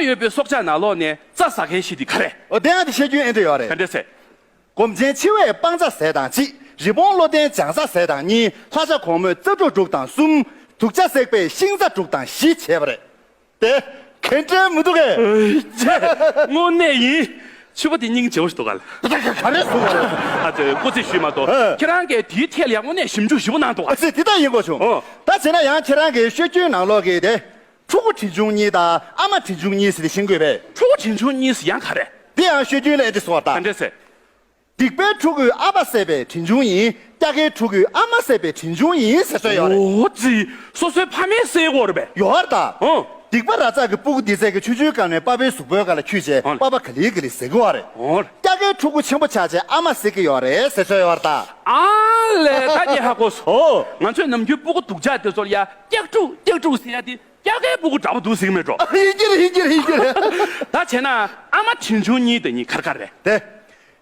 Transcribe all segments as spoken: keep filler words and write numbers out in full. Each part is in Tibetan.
ཡོད་པའི་སྲོག་ཆགས་ནང་ལོགས་ནས་རྩྭ་ཟ་མཁན་ཞིག་དེ་ག་རེ། འོ་དེ་ཡང་དེ་བཤད་རྒྱུན་ཨེ་འདྲ་ཡོད་རེད། ག་འདྲ་ཟེར། སྒོམ་ཆེན་འཆི་བས་སྤང་རྩྭ་ཟས་དང་གཅིག་རི་བོང་བློ་ལྡན་ལྗང་རྩྭ་ཟས་དང་གཉིས། ལྷ་བྱ་གོང་མོས་རྩྭ་དྲུག་དྲུག་དང་གསུམ། དུག་ཆ་བསྲེགས་པས་ཤིང་རྩྭ་དྲུག་དང་བཞི་བྱས་པ་རེད། དེ་གན་དྲན་མི་འདུག་གས། ཨེ་ཅེ། དངོས་གནས་ཡིན། ཕྱུ་པ་དེ་སྙིང་རྗེ་བོ་ཞིག་འདུག་ག་ལ། ད་ག་ག་རེ་གསུངས་པ་རེད། ཨ་ཙི་སྐུ་ཚེ་ཞུས་མ་གཏོགས། ཨ། ཁྱེད་རང་གིས་དེའི་ཐད་ལ་ཡང་དངོས་གནས་ཞིབ་འཇུག་ཞིབ་པོ་གནང་འདུག་ག། ཨ་ཙི་དེ་ལྟ་ཡིན་དགོས་བྱུང་། ཨོ། ད་བྱས་ན་ཡང་ཁྱེད་རང་གིས་ཤོད་རྒྱུན་ནང་ལོགས་ཀྱི་དེ། ཕྲུ་གུ་དྲིན་ཆུང་གཉིས་དང་ཨ་མ་དྲིན་ཆུང་གཉིས་ཟེར་དེ་ཤེས་ཀྱི་ཡོད་པས། ཕྲུ་གུ་དྲིན་ཆུང་གཉིས་ཟེར་ཡང་ག་རེ། དེ་ཡང་ཤོད་རྒྱུན་ལ་ཨེ་འདྲ་གསུངས་པ་ལྟར། ག་འདྲ་ཟེར། སྡིག་པའི་ཕྲུ་གུས་ཨ་ཕ་བསད་པའི་དྲིན་ཆུང་ཡིན། སྐྱ་ཀའི་ཕྲུ་གུས་ཨ་མ་བསད་པའི་དྲིན་ཆུང་ཡིན་ཟེར་སྲོལ་ཡོད་རེད། འོ་ཙི། སོ་སོའི་ཕ་མས་བསད་ཀྱི་ཡོད་རེད་པས། ཡོད་རེད་ད། ཨོ། སྡིག་པ་ར་ཙག་གི་སྤུ་གུ་འདི་ཚད་ཀྱི་ཆུང་ཆུང་སྒང་ནས་པ་ཕའི་གཟུགས་པོའི་སྒང་ལ་འཁྱུད་བྱས། ཨོ། པ་ཕ་ག་ལེ་ག་ལེ་ཟེར་གྱི་ཡོད་རེད། ཨོ། སྐྱ་ཀའི་ཕྲུ་གུ་ཆེན་པོ་ཆགས་བྱས་ཨ་མ་བསད་ཀྱི་ཡོད་རེད་ཟེར་སྲོལ་ཡོད་རེད་ད། ཨ་ལས་ད་ངས་ཧ་གོ་སོང་། ཨོ། ང་ཚོས་ནམ་རྒྱུན་སྤུ་གུ་སྡུག་ཅག་དེ་ཚོ་ལ་ཡ་སྐྱག་ཕྲུག་སྐྱག་ཕྲུག་ཟེར་ཡ་དེ་སྐྱ་ཀའི་སྤུ་གུ་འདྲ་པོ་འདུག་ཟེར་གྱི་མེད་འགྲོ། ཡིན་གྱི་རེད་ཡིན་གྱི་རེད་ཡིན་གྱི་རེད། ད་བྱས་ན་ཨ་མ་དྲིན་ཆུང་གཉིས་དེ་གཉིས་ག་རེ་ག་རེ་རེད། དེ།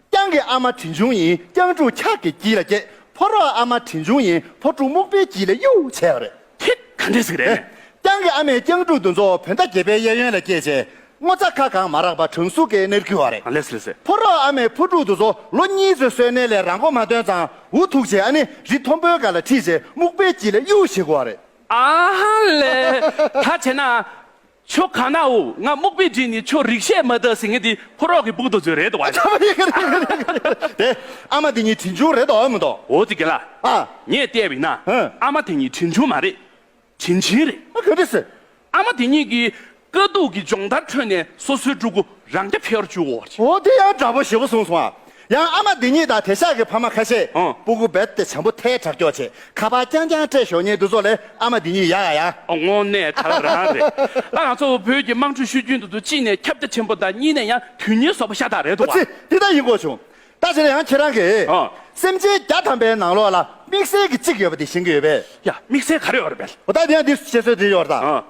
རྐྱང་གི་ཨ་མ་དྲིན་ཆུང་ཡིན། རྐྱང་ཕྲུག་ཆག་གི་དཀྱིལ་ལ་སྐྱེས། ཕོ་རོག་ཨ་མ་དྲིན་ཆུང་ཡིན། ཕོ་ཕྲུག་སྨུག་པའི་དཀྱིལ་ལ་གཡུག་བྱས་པ་རེད། དེ་ག་འདྲས་ཟིག་རེད། རྐྱང་གི་ཨ་མས་རྐྱང་ཕྲུག་འདི་ཚོ་བོད་ཟླ་བརྒྱད་པའི་གཡས་གཡོན་ལ་སྐྱེས་རྗེས་སྔོ་ཚ་ཁ་གང་མ་རག་པར་གྲང་ཟུག་གིས་མནར་གྱི་ཡོད་རེད། ཨ་ལས་སོ་ལས་སོ། ཕོ་རོག་ཨ་མས་ཕོ་ཕྲུག་འདི་ཚོ་ལོ་གཉིས་ཙམ་གསོས་ནས་ལས་རང་མགོ་མ་ཐོན་ཙང་འུ་ཐུག་རྗེས་ཨ་ནི་རི་མཐོན་པོའི་སྒང་ལ་ཁྲིད་རྗེས་སྨུག་པའི་དཀྱིལ་ལ་གཡུག་བྱེད་དགོས་པ་རེད། ཨ་ཧ་ལས། ད་བྱས་ན། ཁྱོད་ག་ན་འོ། ང་སྨུག་པའི་དཀྱིལ་ནས་ཁྱོད་རིག་བྱེད་མ་ལྟ་ཟེར་མཁན་དེ་ཕོ་རོག་གི་སྤུ་གུ་དེ་ཚོ་རེད་འདུག་བ། དེ་ཨ་མ་དེ་གཉིས་དྲིན་ཆུང་རེད་དོ་མི་འདུག་འོ་དེ་ག་ལ། ཨ། ངས་བལྟས་པ་ཡིན་ན། ཧུན། ཨ་མ་དེ་གཉིས་དྲིན་ཆུང་མ་རེད། དྲིན་ཆེན་རེད། ཨ་ག་འདྲ་ཟེར། ཨ་མ་དེ་གཉིས་ཀྱིས་དཀའ་སྡུག་གི་སྦྱོང་བརྡར་ཁྲོད་ནས་སོ་སོའི་ཕྲུ་གུ་རང་རྐྱ་འཕེར་བཅུག་འོ། འོ་དེ་ཡང་འདྲ་པོ་ཞེ་པོ་གསུངས་སོང་ཨ། ཡང་ཨ་མ་འདི་གཉིས་དང་དེང་སང་གི་ཕ་མ་ཁ་ཤས། ཨང་། སྤུ་གུ་རྦད་དེ་བྱམས་པོ་ཐལ་དྲགས་ཀྱོག་བྱས་ཁ་པར་རྐྱང་རྐྱང་སྤྲད་ཞོག་མཁན་འདི་ཚོ་ལས་ཨ་མ་འདི་གཉིས་ཡག་ཡག་ཡ། ཨོ་དངོས་གནས་དྲག་རང་རེད། ད་ང་ཚོ་བོད་ཀྱི་དམངས་ཁྲོད་ཤོད་རྒྱུན་དུ་གཅིག་ནས་ཁྱབ་རྒྱ་ཆེན་པོ་དང་གཉིས་ནས་ཡང་དོན་སྙིང་ཟབ་པོ་ཤ་སྟག་རེད་འདུག་བ། ཨ་ཙི་འདི་ལྟར་ཡིན་དགོས་བྱུང་། ད་ཕྱིར་ཡང་ཁྱེད་རང་གིས། ཨང་། སེམས་ཅན་བརྒྱ་ཐམ་པའི་ནང་ལོགས་ལ་དམིགས་བསལ་གྱི་གཅིག་ཡོད་པ་དེ་ཤེས་ཀྱི་ཡོད་པས། ཡ་དམིགས་བསལ་ག་རེ་ཡོད་རེད་པས། འོ་ད་འདི་ཡང་འདི་བཤད་སྲོལ་འདི་ཡོད་རེད་ད། ཨང་།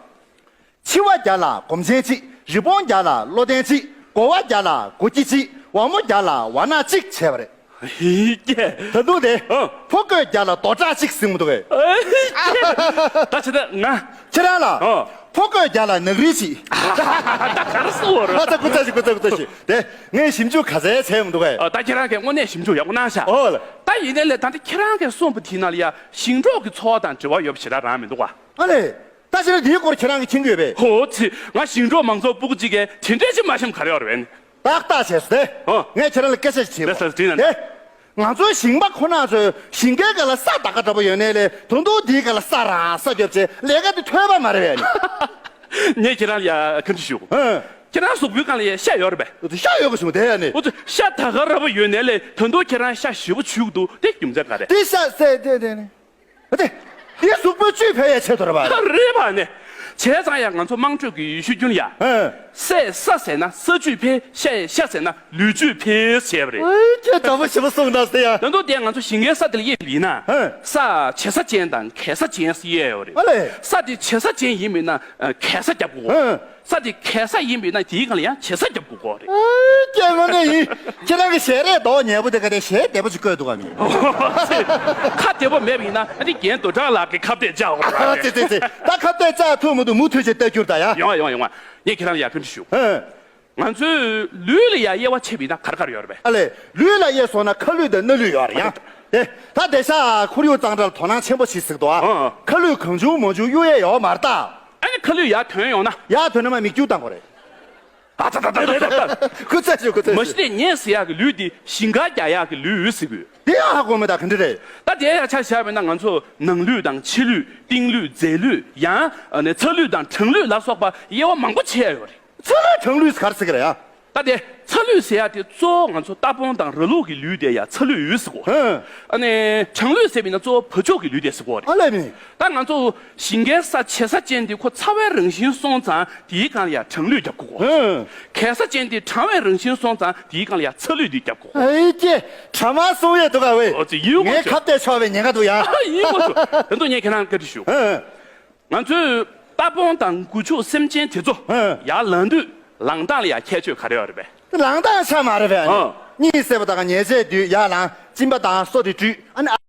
འཆི་བ་བརྒྱ་ལ་སྒོམ་ཆེན་གཅིག་རི་བོང་བརྒྱ་ལ་བློ་ལྡན་གཅིག་སྒོ་བ་བརྒྱ་ལ་སྒོ་སྐྱེས་གཅིག་བ་མོ་བརྒྱ་ལ་བ་ནག་གཅིག་བྱས་པ་རེད། ཧི་ཀྱེ། ད་དུང་དེ། ཨ། ཕོ་རྒོད་བརྒྱ་ལ་རྡོ་བྲག་གཅིག་ཟིན་མི་འདུག་གས། ཨེ་ཀྱེ། ད་ཆ་ད་ང་། ཁྱེད་རང་ལ། ཨ། ཕོ་རྒོད་བརྒྱ་ལ་ནག་རིལ་གཅིག་ད་གར་སོ་ར། ཨ་ད་ཀུ་ཚ་ཞིག་ཀུ་ཚ་ཀུ་ཚ་ཞིག་དེ་ངས་ཞིབ་འཇུག་ག་ཚད་བྱས་མི་འདུག་གས། ཨ་ད་ཁྱེད་རང་གིས་དངོས་གནས་ཞིབ་འཇུག་ཡག་པོ་གནང་ཤག་ཨོ་ལ། ད་ཡིན་ནའི་ལས་ད་ལྟ་ཁྱེད་རང་གིས་གསུངས་པ་དེ་ནང་ལ་ཡ་ཞིང་འབྲོག་གི་འཚོ་བ་དང་འབྲེལ་བ་ཡོད་པ་ཞེ་དྲག་རང་མི་འདུག་ག་ཨ་ལས། ད་ཕྱིར་འདིའི་སྐོར་ཁྱེད་རང་གིས་མཁྱེན་གྱི་ཡོད་པས། ཧོ་ཚི། ང་ཞིང་འབྲོག་མང་ཚོགས་སྤུ་གུ་གཅིག་གིས་དེ་འདྲའི་ཅིག་མ་ཤེས་ག་རེ་ཡོད་རེད། ཏག་ཏག་བྱས་སོ་དེ། ཧོ། ངས་ཁྱེད་རང་ལ་སྐད་ཆ་ཞིག་དྲིས་པ། ལགས་སོ་དྲིས་ན་ནི། དེ། ང་ཚོའི་ཞིང་པ་ཁོ་ན་ཚོས་ཞིང་ཁའི་སྒང་ལ་ས་ད་ག་འདྲ་པོ་ཡོད་ནའི་ལས་ད་དུང་དེའི་སྒང་ལ་ས་རང་ས་རྒྱོབ་བྱས་ལས་ཀ་དེ་ཐོས་པ་མ་རེད་པས་ནི། ངས་ཁྱེད་རང་ལ་ཡ་ཁ་འདྲི་ཞུ། ཧོ། ཁྱེད་རང་གཟུགས་པོའི་སྒང་ལ་ཡ་ཤ་ཡོད་རེད་པས། ཤ་ཡོད་གི་བྱུང་དེ་ཡ་ནི། འོ་ཚོ་ཤ་ད་ག་འདྲ་པོ་ཡོད་ནའི་ལས་ད་དུང་ཁྱེད་རང་ཤ་ཞེ་པོ་འཇུ་གི་འདུག་དེ་རྒྱུ་མཚན་ག་རེ། དེ་ཤ་ཟེར་དེ་དེ་ནི། ཨ་ཏི། འདི་གཟུགས་པོའི་བཅུད་འཕེལ་ཡས་ཆེད་དུ་རེད་པ། རེད་པ་ནི། བྱས་ཙང་ཡང་ང་ཚོ་དམངས་ཁྲོད་ཀྱི་ཤོད་རྒྱུན་ལ་ཡ། ཧེ། སས་ས་ཟེར་ན་ས་བཅུད་འཕེལ། ཤ་ཡས་ཤ་ཟེར་ན་ལུས་བཅུད་འཕེལ་ཟེར་བ་རེད། ཨེ་ཁྱེད་འདྲ་པོ་ཞེ་པོ་གསུངས་ན་ཟེར་ཡ། ད་དུང་དེ་ང་ཚོ་ཞིང་ཁའི་ས་དེ་ལ་དབྱེ་བ་ཡིན་ན། ཧེ། ས་བྱེ་ས་ཅན་དང་གས་ས་ཅན་ཟེར་དབྱེ་ཡོད་རེད། ཨ་ལས། ས་དེ་བྱེ་ས་ཅན་ཡིན་མིན་ན་གས་ས་རྒྱབ་དགོས། ཧེ། ས་དེ་གས་ས་ཡིན་པས་ན་དེའི་སྒང་ལ་ཡང་བྱེ་ས་རྒྱབ་དགོས་ཀྱི་རེད། ཨེ་ཀྱེ་དངོས་གནས་ཡིན། ཁྱེད་རང་གི་ཞལ་རས་མདོག་ཉེས་པོ་དེ་ག་དེ་ཞལ་བདེ་པོ་ཅིག་བཀོད་འདུག་ག་མིན། ཁ་བདེ་པོ་མེད་པ་ཡིན་ན་ཨ་ནི་རྒན་རྡོ་གྲགས་ལགས་ཀྱི་ཁ་གཏད་བཅག་འོང་། ཨ་ཙི་ཙི་ཙི། ད་ཁ་གཏད་བཅག་ཐུབ་མི་འདུག་མུ་མཐུད་ཅིག་ལྟ་རྒྱུར་ད་ཡ། ཡོང་བ་ཡོང་བ་ཡོང་བ། ངས་ཁྱེད་རང་ལ་ཡ་ཕན་ཅིག་ཞུ། ཨེ། ང་ཚོའི་ལུས་ལ་ཡ་དབྱེ་བ་ཕྱེ་བ་ཡིན་ན་ག་རེ་ག་རེ་ཡོད་རེད་པས། ཨ་ལས། ལུས་ལ་དབྱེ་སོང་ན་ཁ་ལུས་དང་སྣ་ལུས་ཡོད་རེད་ཡ། དེ་ད་དེང་སང་ཁོར་ཡུག་གཙང་སྦྲ་ལ་དོ་སྣང་ཆེན་པོ་བྱེད་ཟེར་འདུག་ཨ། ཨ། ཁ་ལུད་གང་བྱུང་མང་བྱུང་གཡུག་ཡས་ཡོད་མ་རེད་ད། ཨ་ནི་ཁ་ལུད་ཡར་ཐོན་ཡོང་ན། ཡར་ཐོན་ན་མར་མིག་ཆུ་བཏང་དགོས་རེད། ཨ་ཙ་ཙ་ཙ་ཙ་ཙ། ཁུ་ཚ་ཞུ་ཁུ་ཚ་ཞུ། མ་གཞི་དེ་ཉལ་ཟེར་ཡག་གི་ལུས་དེ་ཞིང་ཁ་རྒྱག་ཡག་གི་ལུས་ཟེར་དགོས། དེ་ཡང་ཧ་གོ་མེད་ད་ག་འདྲ་རེད། ད་དེ་ཡང་ཆ་བཞག་པ་ཡིན་ན་ང་ཚོ་ནང་ལུས་དང་ཕྱི་ལུས་གཏིང་ལུས་རྫས་ལུས་ཡང་ཨ་ནི་ཚ་ལུས་དང་གྲང་ལུས་ལ་སོགས་པ་དབྱེ་བ་མང་པོ་ཕྱེ་ཡ་ཡོད་རེད། ཚ་ལུས་གྲང་ལུས་ག་རེ་ཟེར་གི་རེད་ཡ། ད་དེ་ཚ་ལུས་ཟེར་ཡ་དེ་གཙོ་བོ་ང་ཚོ་རྟ་བོང་དང་ར་ལུག་གི་ལུས་དེ་ཡ་ཚ་ལུས་ཟེར་གོ། ཧུན། ཨ་ནི་གྲང་ལུས་ཟེར་བ་ཡིན་ན་གཙོ་བོ་བ་ཕྱུགས་ཀྱི་ལུས་དེ་ཟེར་གོ་རེད། ཨ་ལས་མི། ད་ང་ཚོ་ཞིང་ཁའི་ས་བྱེ་ས་ཅན་དེ་ཁོ་ཚ་བའི་རང་བཞིན་སོང་ཙང་དེའི་སྒང་ལ་ཡ་གྲང་ལུས་རྒྱབ་དགོས་གོ། ཧུན། གས་ས་ཅན་དེ་གྲང་བའི་རང་བཞིན་སོང་ཙང་དེའི་སྒང་ལ་ཡ་ཚ་ལུས་དེ་རྒྱབ་དགོས་གོ། ཨེ་ཀྱེ། གྲང་མ་སོང་ཡས་འདུག་ག་ཝེ། ཨོ་ཙི་ཡིན་གོ། ངའི་ཁ་གཏད་ཆོག་པའི་ཉེན་ཁ་འདུག་ཡ། ཡིན་གོ་ཚོ། ད་དུང་ངས་ཁྱེད་རང་བཀའ་འདྲི་ཞུ། ཧུན། ང་ཚོས་རྟ་བོང་དང་སྒོ་ཕྱུགས་སེམས་ཅན་དེ་ཚོ། ཧུན། ཡར་ལངས་དུས་ལངས་སྟངས་ལ་ཡ་ཁྱད་ཆོས་ག་རེ་ཡོད་རེད་པས། ལངས་སྟངས་ཆ་མ་རེད་པས། ཨ། གཉིད་སད་པ་དང་ཉལ་ཆས་དུས་ཡར་ལངས། གཅིན་པ་དང་སོ་དེ་བཀྲུས། ཨ་ནི།